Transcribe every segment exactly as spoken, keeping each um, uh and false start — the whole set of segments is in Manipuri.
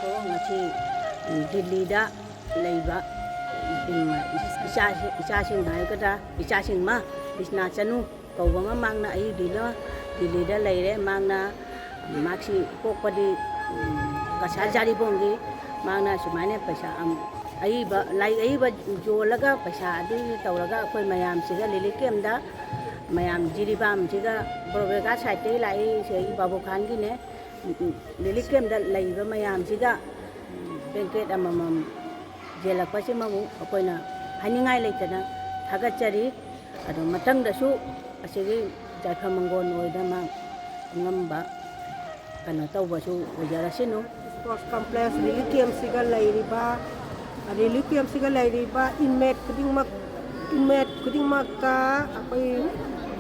ꯉꯁꯤ ꯗꯤꯜꯂꯤꯗ ꯂꯩꯕ ꯏꯆꯥꯁꯤꯡ, ꯏꯆꯥꯁꯤꯡ ꯍꯥꯏꯒꯗ꯭ꯔꯥ, ꯏꯆꯥꯁꯤꯡ ꯑꯃ, ꯕꯤꯁꯅꯥ ꯆꯅꯨ ꯀꯧꯕ ꯑꯃ, ꯃꯍꯥꯛꯅ ꯑꯏꯕꯤꯗ ꯗꯤꯜꯂꯤꯗ ꯂꯩꯔꯦ꯫ ꯃꯍꯥꯛꯅ, ꯃꯍꯥꯛꯁꯤ ꯄꯣꯛꯄꯗꯤ, ꯎꯝ, ꯀꯁꯥꯔ ꯖꯥꯔꯤꯕꯣꯡꯒꯤ꯫ ꯃꯍꯥꯛꯅ ꯁꯨꯃꯥꯏꯅ ꯄꯩꯁꯥ, ꯑꯝ, ꯑꯏꯕ, ꯂꯥꯏꯔꯤꯛ ꯑꯏꯕ ꯌꯣꯜꯂꯒ ꯄꯩꯁꯥ ꯑꯗꯨ ꯇꯧꯔꯒ ꯑꯩꯈꯣꯏ ꯃꯌꯥꯝꯁꯤꯒ ꯂꯤꯂꯤꯞ ꯀꯦꯝꯗ, ꯃꯌꯥꯝ ꯖꯤꯔꯤꯕꯥꯝꯁꯤꯒ ꯕꯣꯔꯣꯕꯦꯒꯥ ꯁꯥꯏꯠꯇꯒꯤ ꯂꯥꯛꯏ, ꯁꯤꯗꯒꯤ ꯕꯥꯕꯨ ꯈꯥꯟꯒꯤꯅꯦ꯫ ꯂꯤꯂꯤꯞ ꯀꯦꯝꯗ ꯂꯩꯔꯤꯕ ꯃꯌꯥꯝꯁꯤꯗ ꯕ꯭ꯂꯦꯡꯀꯦꯠ ꯑꯃꯃꯝ ꯌꯦꯜꯂꯛꯄꯁꯤꯃꯕꯨ ꯑꯩꯈꯣꯏꯅ ꯍꯥꯏꯅꯤꯡꯉꯥꯏ ꯂꯩꯇꯅ ꯊꯥꯒꯠꯆꯔꯤ꯫ ꯑꯗꯣ ꯃꯊꯪꯗꯁꯨ ꯑꯁꯤꯒꯤ ꯌꯥꯏꯐ ꯃꯪꯒꯣꯜ ꯑꯣꯏꯗꯅ ꯑꯉꯝꯕ ꯀꯩꯅꯣ ꯇꯧꯕꯁꯨ ꯑꯣꯏꯖꯔꯁꯅꯨ꯫ ꯁ꯭ꯄꯣꯔꯠꯁ ꯀꯝꯄ꯭ꯂꯦꯛꯁ ꯔꯤꯂꯤꯐ ꯀꯦꯝꯞꯁꯤꯒ ꯂꯩꯔꯤꯕ, ꯔꯤꯂꯤꯐ ꯀꯦꯝꯞꯁꯤꯒ ꯂꯩꯔꯤꯕ ꯏꯟꯃꯦꯠ ꯈꯨꯗꯤꯡꯃꯛ, ꯏꯟꯃꯦꯠ ꯈꯨꯗꯤꯡꯃꯛꯇ ꯑꯩꯈꯣꯏ,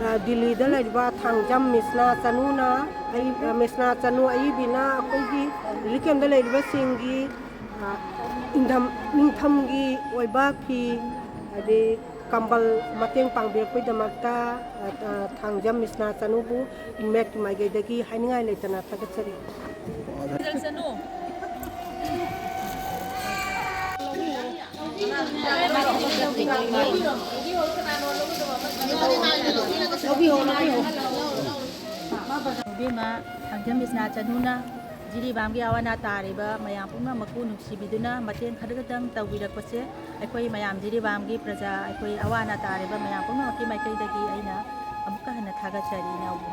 ꯑ, ꯗꯤꯜꯂꯤꯗ ꯂꯩꯔꯤꯕ ꯊꯥꯡꯖꯝ ꯃꯤꯁꯅꯥ ꯆꯅꯨꯅ, ꯑꯩ, ꯑ, ꯃꯤꯁꯅꯥ ꯆꯅꯨ ꯑꯏꯕꯤꯅ ꯑꯩꯈꯣꯏꯒꯤ ꯔꯤꯂꯤꯐ ꯀꯦꯝꯞꯇ ꯂꯩꯔꯤꯕꯁꯤꯡꯒꯤ, ꯑ, ꯏꯪꯊꯝ, ꯅꯤꯡꯊꯝꯒꯤ ꯑꯣꯏꯕ ꯐꯤ, ꯑꯗꯩ ꯀꯝꯕꯜ ꯃꯇꯦꯡ ꯄꯥꯡꯕꯤꯔꯛꯄꯒꯤꯗꯃꯛꯇ, ꯑ, ꯑ, ꯊꯥꯡꯖꯝ ꯃꯤꯁꯅꯥ ꯆꯅꯨꯕꯨ ꯏꯟꯃꯦꯠꯀꯤ ꯃꯥꯏꯀꯩꯗꯒꯤ ꯍꯥꯏꯅꯤꯡꯉꯥꯏ ꯂꯩꯇꯅ ꯊꯥꯒꯠꯆꯔꯤ꯫ ꯏꯕꯦꯝꯃ ꯊꯥꯡꯖꯝ ꯃꯤꯁꯅꯥ ꯆꯅꯨꯅ ꯖꯤꯔꯤꯕꯥꯝꯒꯤ ꯑꯋꯥ ꯑꯅꯥ ꯇꯥꯔꯤꯕ ꯃꯌꯥꯝ ꯄꯨꯝꯅꯃꯛꯄꯨ ꯅꯨꯡꯁꯤꯕꯤꯗꯨꯅ ꯃꯇꯦꯡ ꯈꯔꯗꯪ ꯇꯧꯕꯤꯔꯛꯄꯁꯦ, ꯑꯩꯈꯣꯏ ꯃꯌꯥꯝ ꯖꯤꯔꯤꯕꯥꯝꯒꯤ ꯄ꯭ꯔꯖꯥ, ꯑꯩꯈꯣꯏ ꯑꯋꯥ ꯑꯅꯥ ꯇꯥꯔꯤꯕ ꯃꯌꯥꯝ ꯄꯨꯝꯅꯃꯛꯀꯤ ꯃꯥꯏꯀꯩꯗꯒꯤ ꯑꯩꯅ ꯑꯃꯨꯛꯀ ꯍꯟꯅ ꯊꯥꯒꯠꯆꯔꯤ, ꯏꯅꯥꯎꯕꯨ꯫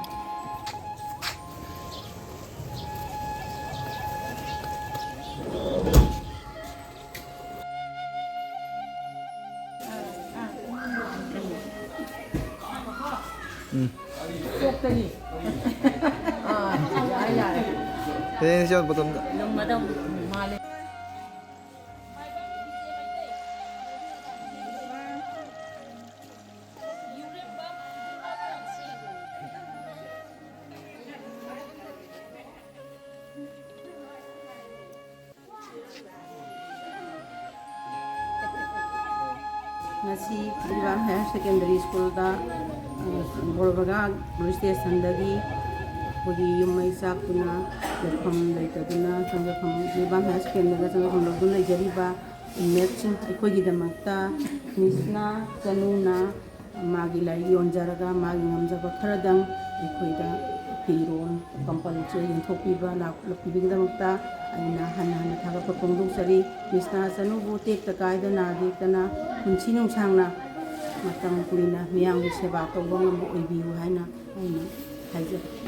ꯎꯝ꯫ ꯀꯣꯛꯇꯒꯤ꯫ ꯑꯥ, ꯌꯥꯔꯦ, ꯌꯥꯔꯦ꯫ ꯍꯌꯦꯡ ꯆꯠꯄ ꯃꯇꯝꯗ꯫ ꯑꯗꯨꯝ ꯑꯗꯨꯝ ꯃꯥꯜꯂꯦ꯫ ꯉꯁꯤ ꯖꯤꯔꯤꯕꯥꯝ ꯍꯥꯌꯔ ꯁꯦꯀꯦꯟꯗꯔꯤ ꯁ꯭ꯀꯨꯜꯗ, ꯑ, ꯕꯣꯔꯣꯕꯒꯥ ꯄꯨꯂꯤꯁ ꯁ꯭ꯇꯦꯁꯟꯗꯒꯤ ꯑꯩꯈꯣꯏꯒꯤ ꯌꯨꯝ ꯃꯩ ꯆꯥꯛꯇꯨꯅ ꯂꯩꯐꯝ ꯂꯩꯇꯗꯨꯅ ꯆꯪꯖꯐꯝ, ꯖꯤꯔꯤꯕꯥꯝ ꯍꯥꯌꯔ ꯁꯦꯀꯦꯟꯗꯔꯤꯗ ꯆꯪꯖꯐꯝ ꯂꯧꯗꯨꯅ ꯂꯩꯖꯔꯤꯕ inmateꯁꯤꯡ ꯑꯩꯈꯣꯏꯒꯤꯗꯃꯛꯇ ꯃꯤꯁꯅ ꯆꯅꯨꯅ ꯃꯥꯒꯤ ꯂꯥꯏꯔꯤꯛ ꯌꯣꯟꯖꯔꯒ ꯃꯥꯒꯤ ꯉꯝꯖꯕ ꯈꯔꯗꯪ ꯑꯩꯈꯣꯏꯗ ꯐꯤꯔꯣꯜ ꯀꯝꯄꯜꯁꯨ ꯌꯦꯟꯊꯣꯛꯄꯤꯕ ꯂꯥꯛꯄꯤꯕꯒꯤꯗꯃꯛꯇ ꯑꯩꯅ ꯍꯟꯅ ꯍꯟꯅ ꯊꯥꯒꯠꯄ ꯐꯣꯡꯗꯣꯛꯆꯔꯤ꯫ ꯃꯤꯁꯅ ꯆꯅꯨꯕꯨ ꯇꯦꯛꯇ ꯀꯥꯏꯗ ꯅꯥꯗ ꯌꯦꯛꯇꯅ ꯄꯨꯟꯁꯤ ꯅꯨꯡꯁꯥꯡꯅ ꯃꯇꯝ ꯀꯨꯏꯅ ꯃꯤꯌꯥꯝꯒꯤ ꯁꯦꯕꯥ ꯇꯧꯕ ꯉꯝꯕ ꯑꯣꯏꯕꯤꯌꯨ ꯍꯥꯏꯅ ꯑꯩꯅ ꯍꯥꯏꯖꯔꯤ꯫